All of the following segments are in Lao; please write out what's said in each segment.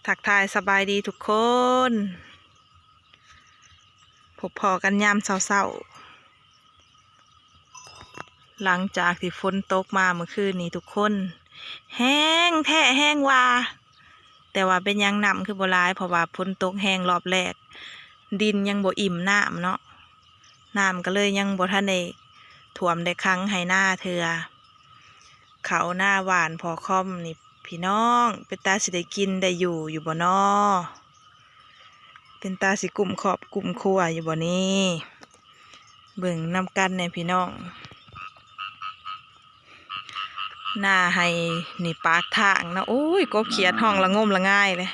ທັກທາຍສະບາຍດີທຸກຄົນ ພົບພໍ້ກັນຍາມເຊົ້າໆ ຫຼັງຈາກທີ່ຝົນຕົກມາມື້ຄືນນີ້ທຸກຄົນ ແຮງແທ້ແຮງວ່າ ແຕ່ວ່າເປັນຫຍັງນ້ຳຄືບໍ່ຫຼາຍ ເພາະວ່າຝົນຕົກແຮງຮອບແລກ ດິນຍັງບໍ່ອີ່ມນ້ຳເນາະ ນ້ຳກໍເລີຍຍັງບໍ່ທັນໄດ້ຖ້ວມໄດ້ຂັງໄຮ່ນາເທື່ອ ເຂົ້ານາຫວ່ານພໍ່ຄອມນີ້ພີ່ນ້ອງ ເປັນຕາຊິໄດ້ກິນໄດ້ຢູ່ຢູ່ບໍ່ນໍ? ເປັນຕາຊິກຸ້ມຄອບກຸ້ມຄົວຢູ່ບໍ່ນີ້? ເບິ່ງນຳກັນແດ່ພີ່ນ້ອງ ນາໄຮ່ນີ້ປາກທາງເນາະ ໂອ້ຍ ກົບຂຽດຮ້ອງລະງົມລະງາຍເລີຍ.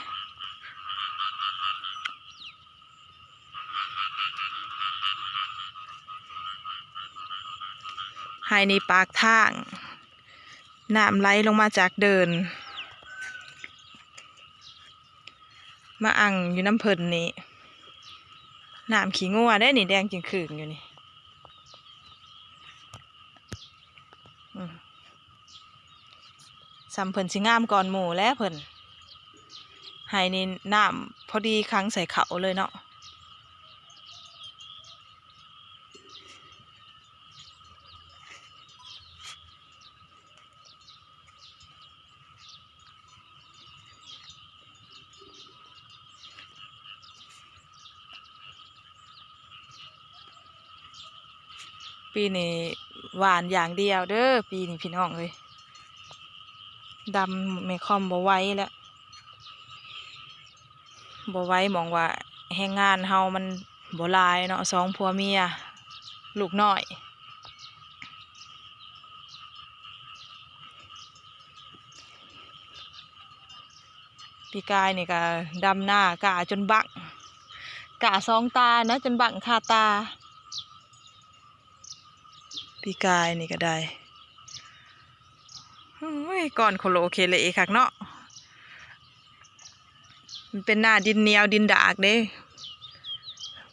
ໄຮ່ນີ້ປາກທາງ ນ້ຳໄຫຼລົງມາຈາກເດີ່ນ ມາອັ່ງຢູ່ນຳເພິ່ນນີ້ ນ້ຳຂີ້ງົວເດ້ນີ້ ແດງຈຶ່ງຂຶ້ງຢູ່ນີ້. ອືມ ສ່ຳເພິ່ນຊິງາມກ່ອນໝູ່ແຫຼະເພິ່ນ ໄຮ່ນີ້ນ້ຳພໍດີຂັງໃສ່ເຂົ້າເລີຍເນາະ. ປີນີ້ຫວ່ານຢ່າງດຽວເດີ ປີນີ້ພີ່ນ້ອງເອີຍ ດຳແມ່ຄອມບໍ່ໄຫວແລ້ວ ບໍ່ໄຫວ ໝ່ອງວ່າແຮງງານເຮົາມັນບໍ່ຫຼາຍເນາະ ສອງຜົວເມຍ ລູກນ້ອຍ. ປີກາຍນີ້ກະດຳນາກ້າຈົນບັ້ງ ກ້າສອງຕານະ ຈົນບັ້ງຄາຕາ. ປີກາຍນີ້ກະໄດ້ ໂອ້ຍ ກ້ອນໂຄໂລເຄເລຄັກເນາະ. ມັນເປັນນາດິນໜຽວດິນດາກເດ້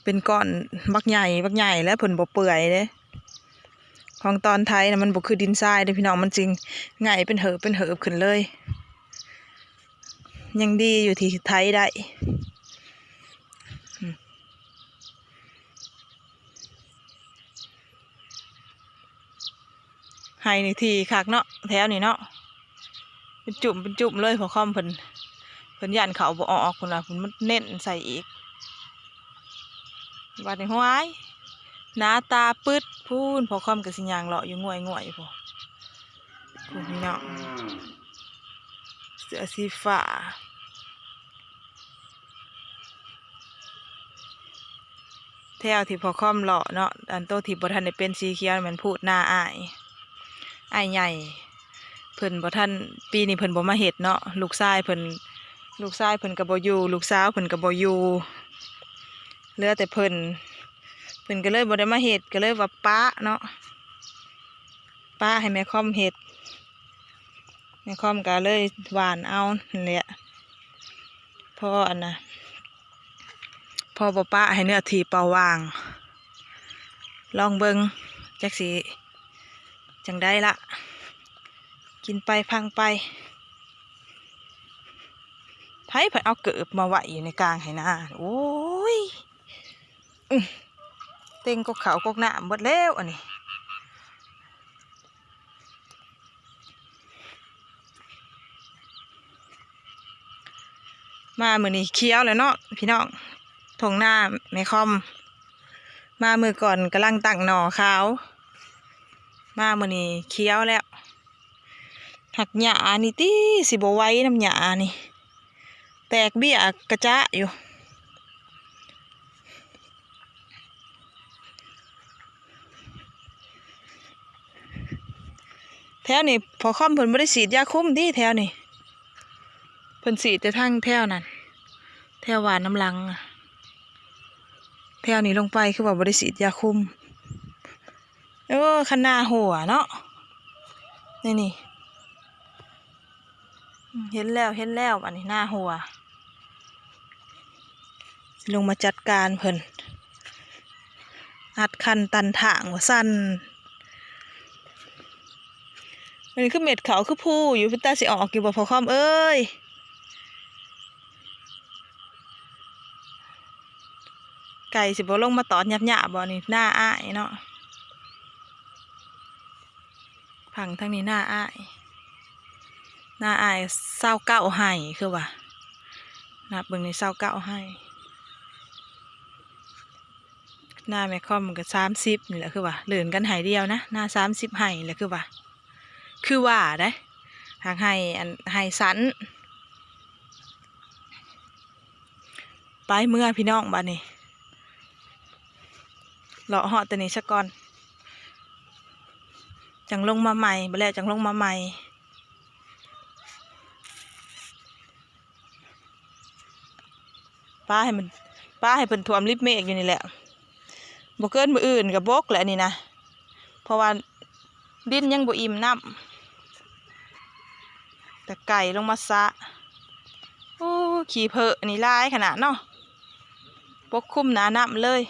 ເປັນກ້ອນບັກໃຫຍ່ບັກໃຫຍ່ ແລະເພິ່ນບໍ່ເປື່ອຍເດ້. ຂອງຕອນໄຖນະ ມັນບໍ່ຄືດິນຊາຍເດ້ພີ່ນ້ອງ ມັນຈຶ່ງໃຫຍ່ເປັນເຫີບເປັນເຫີບຂຶ້ນເລີຍ. ຍັງດີຢູ່ທີ່ໄຖໄດ້. ໄຮ່ນີ້ຖີ່ຄັກເນາະ ແຖວນີ້ເນາະ ເປັນຈຸ້ມເປັນຈຸ້ມເລີຍ. ພໍ່ຄອມເພິ່ນ ເພິ່ນຢ້ານເຂົ້າບໍ່ອອກ ເພິ່ນວ່າ ເພິ່ນມາເນັ້ນໃສ່ອີກ. ບາດນີ້ ຫ້ວຍ ໜ້າຕາປຶດພຸ້ນ ພໍ່ຄອມກໍຊິຍ່າງເລາະຢູ່ງ່ວຍໆ ພຸ້ນ ພຸ້ນພີ່ນ້ອງ ເສື້ອສີຟ້າ. ແຖວທີ່ພໍ່ຄອມເລາະເນາະ ອັນໂຕທີ່ບໍ່ທັນໄດ້ເປັນສີຂຽວແມ່ນພູດນາອ້າຍ ອ້າຍໃຫຍ່ ເພິ່ນບໍ່ທັນ ປີນີ້ເພິ່ນບໍ່ມາເຮັດເນາະ. ລູກຊາຍເພິ່ນ ລູກຊາຍເພິ່ນກໍບໍ່ຢູ່ ລູກສາວເພິ່ນກໍບໍ່ຢູ່ ເຫຼືອແຕ່ເພິ່ນ ເພິ່ນກໍເລີຍບໍ່ໄດ້ມາເຮັດ ກໍເລີຍວ່າປະເນາະ ປະໃຫ້ແມ່ຄອມເຮັດ. ແມ່ຄອມກໍເລີຍຫວ່ານເອົາຫັ້ນແຫຼະ ພໍອັນນະ ພໍບໍ່ປະໃຫ້ເນື້ອທີ່ເປົ່າວ່າງ. ລອງເບິ່ງ ຈັກຊິຈັ່ງໃດລະ ກິນໄປພັງໄປ. ໃຜ ໃຜເອົາເກີບມາໄວ້ຢູ່ໃນກາງໄຮ່ນາ ໂອ້ຍ ອື ເຕັງກົກເຂົ້າກົກນ້ຳເບິດແລ້ວອັນນີ້. ມາມື້ນີ້ຂຽວແລ້ວເນາະພີ່ນ້ອງ ທົ່ງນາແມ່ຄອມ ມາມື້ກ່ອນກຳລັງຕັ້ງໜໍ່ຂາວ ມາມື້ນີ້ຂຽວແລ້ວ. ຫາກຫຍ້ານີ້ຕິ ຊິບໍ່ໄຫວນຳຫຍ້ານີ້ ແຕກເບ້ຍກະຈະຢູ່. ແຖວນີ້ພໍ່ຄອມເພິ່ນບໍ່ໄດ້ສີດຢາຄຸມຕິ ແຖວນີ້ ເພິ່ນສີດແຕ່ທາງແຖວນັ້ນ ແຖວບ້ານນຳຫຼັງ ແຖວນີ້ລົງໄປຄືວ່າບໍ່ໄດ້ສີດຢາຄຸມ. ເອີ ຄັນນາຫົວເນາະ ນີ້ ນີ້ ເຫັນແລ້ວ ເຫັນແລ້ວ ອັນນີ້ນາຫົວ ຊິລົງມາຈັດການເພິ່ນ ອັດຄັນຕັນທາງວ່າຊັ້ນ. ອັນນີ້ຄືເມັດເຂົ້າຄືພູຢູ່ ເປັນຕາຊິອອກຢູ່ບໍ່ພໍ່ຄອມເອີຍ? ໄກ່ຊິບໍ່ລົງມາຕອດຫຍ້າໆບໍ່ນີ້? ນາອ້າຍເນາະ ຝັ່ງທາງນີ້ນາອ້າຍ ນາອ້າຍຊາວເກົ້າໄຮ່ຄືວ່າ ນັບເບິ່ງນີ້ ຊາວເກົ້າໄຮ່ ນາແມ່ຄອມມັນກໍສາມສິບນີ້ແຫຼະຄືວ່າ ເລີນກັນໄຮ່ດຽວນະ ນາສາມສິບໄຮ່ແຫຼະຄືວ່າ ຄືວ່າໄດ໋ ຫາກໄຮ່ ອັນ ໄຮ່ສັ້ນ. ໄປເມືອພີ່ນ້ອງ ບາດນີ້ ເລາະເຫາະແຕ່ນີ້ສາກ່ອນ ຈັ່ງລົງມາໃໝ່ ບໍ່ແລ້ວຈັ່ງລົງມາໃໝ່. ປາໃຫ້ມັນ ປາໃຫ້ເພິ່ນຖ້ວມລິບເມກຢູ່ນີ້ແຫຼະ ບໍ່ເກີນມື້ອື່ນກໍບົກແຫຼະນີ້ນະ ເພາະວ່າດິນຍັງບໍ່ອີ່ມນ້ຳ ແຕ່ໄກ່ລົງມາສະ. ໂອ້ ຂີ້ເພີນີ້ຫຼາຍຂະໜາດເນາະ ປົກຄຸມໜ້ານ້ຳເລີຍ.